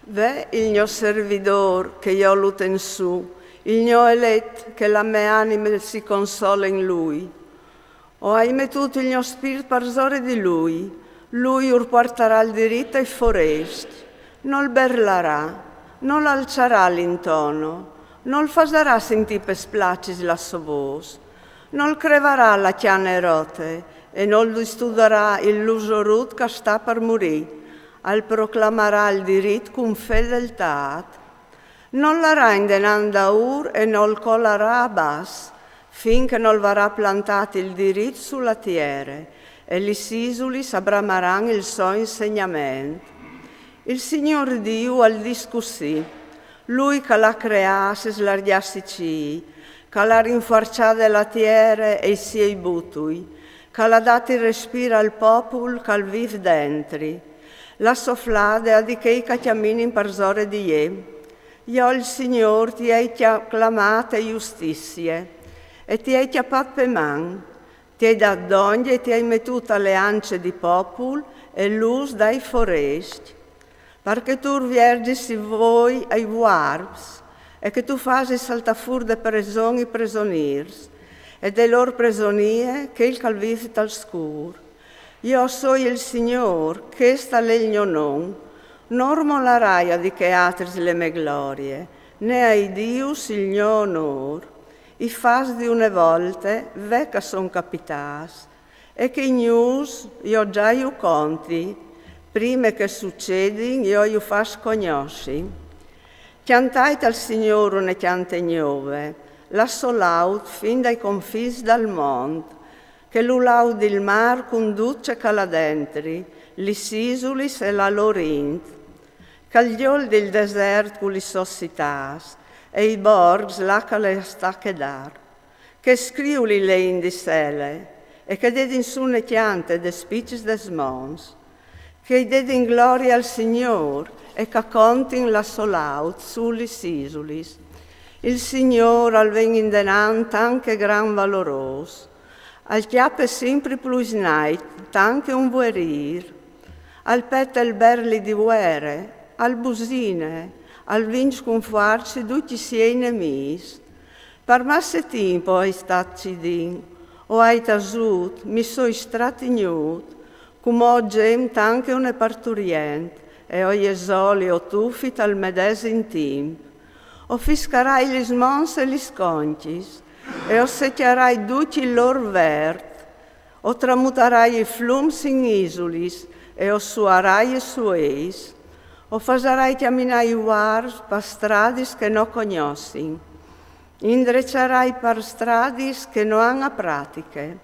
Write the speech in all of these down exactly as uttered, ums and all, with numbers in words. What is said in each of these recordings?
Ve il gno servidôr che jo lu ten sù, il gno elet, che la mê anime si console in lui. O ai metût il gno spirt parsore di lui, lui ur puartarà il dirit ai forêscj. Nol berlarà, nol alçarà l'intono, nol fasarà sintî pes placis la sô vôs, nol crevarà la cjane rote e nol distudarà il lusorut ch'a sta par murî. Al proclamarà il dirit cun fedeltât. Nol larà indenant daûr e nol colarà a bas, fin che nol varà plantât il dirit su la tiere, e lis isulis a bramaran il so insegnament. Il Signôr Diu al dîs cussì: lui ch'al à creât e slargjât i cîi, ch'al à rinfuarçade la tiere e i siei butui, ch'al à dât il respîr al popul ch'al vîf dentri, la soflade a di chei ch'a cjaminin parsore di jê. Jo, il Signôr, ti ai clamât te justizie, e ti ai cjapât pe man, ti ai dât dongje e ti ai metût aleance di popul e lûs dai forêscj, par che tu ur vierzis i voi ai vuarps, e che tu fasis saltâ fûr de preson i presonîrs, e de lôr presonie chel ch'al vîf tal scûr. Jo soi il Signôr, chest al è il gno non. Nol molarai a di chei altris le mê glorie, ne ai dius il gno onôr. I fats di une volte, ve ch'a son capitâts, e chei gnûfs jo za ju conti, prime ch'a sucedin jo ju fâs cognossi. Cjantait al Signôr une cjante gnove, la sô laud fin dai confins dal mont, che lu laudi il mâr cun dut ce ch'al à dentri, lis isulis e la lôr int, ch'al gjoldi il desert cu lis sôs citâts e i borcs là ch'a sta Chedar, che scriuli le int di sele, e che dedin sù une cjante des piçs des monts, che i dedin glorie al Signôr e ch'a contin la sô laud su lis isulis. Il Signôr al ven indenant tant che gran valorôs, al cjape simpri plui snait tant che un vuerîr, al pete il berli di vuere, al busine, al vinç cun fuarce ducj i siei nemîs. Par masse timp o ai stât cidint, o ai tasût, mi soi stratignût, cumò o gjem tant che une parturient, e o jesoli o tufi tal medesim timp. O fiscarai lis monts e lis concjis, e o secjarai ducj il lôr vert. O tramutarai i flums in isulis, e o suarai i sueis. O fasarai cjaminâ i vuarps par stradis che no cognossin. I indreçarai par stradis che no àn a pratiche.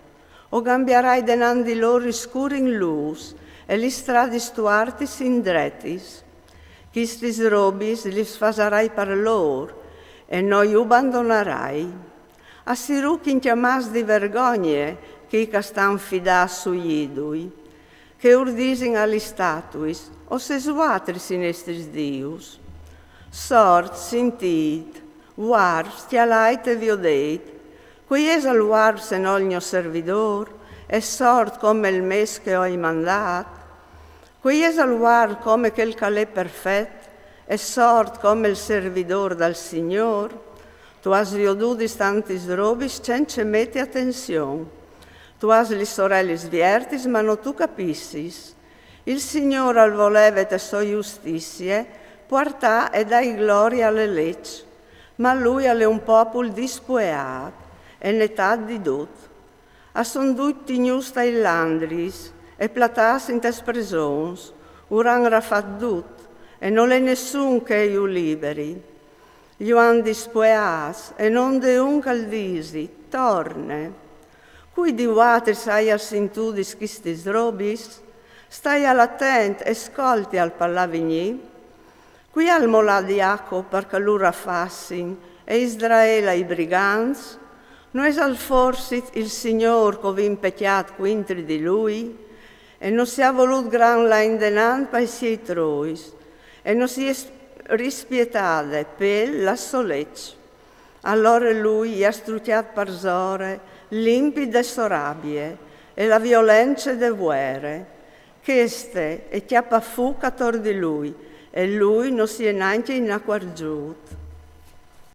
O gambiarai denant di lôr i scûr in lûs, e lis stradis tuartis in dretis. Chistis robis lis fasarai par lôr, e no ju bandonarai. A si ruchin cjamâts di vergogne chei ch'a stan fidâts sui idui, che ur disin a lis statuis: O sês vuatris i nestris dius? Sort, sintît, vuarps, cjalait e viodêt. Cui isal vuarp se no il gno servidôr, e sord come il mes che o ai mandât? Cui isal vuarp come chel ch'al è perfet, e sord come il servidôr dal Signôr? Tu âs viodudis tantis robis cence meti atenzion. Tu âs lis orelis viertis, ma no tu capissis. Il Signôr al voleve te sô justizie puartâ e dâi glorie a le leç, ma lui al è un popul dispueât e netât di dut. A son ducj tignûts tai landris e platâts intes presons, ur àn rafat dut, e nol è nessun che ju liberi. Ju àn dispueâts, e no 'nd è un ch'al disi: Torne. Cui di vuatris aial sintudis chistis robis? Staial atent e scoltial par lâ vignî. Cui al molà Jacob par ch'a lu rafassin, e Israel ai brigants? No isal forsit il Signôr ch'o vin pecjât cuintri di lui? E no si à volût grant lâ indenant pai siei trois, e no si è rispietade pêl la sô leç. Alore lui i à strucjât parsore l'impi de sô rabie e la violence de vuere. Cheste e cjapa fûc ator di lui, E lui no si è nancje inacuargjût.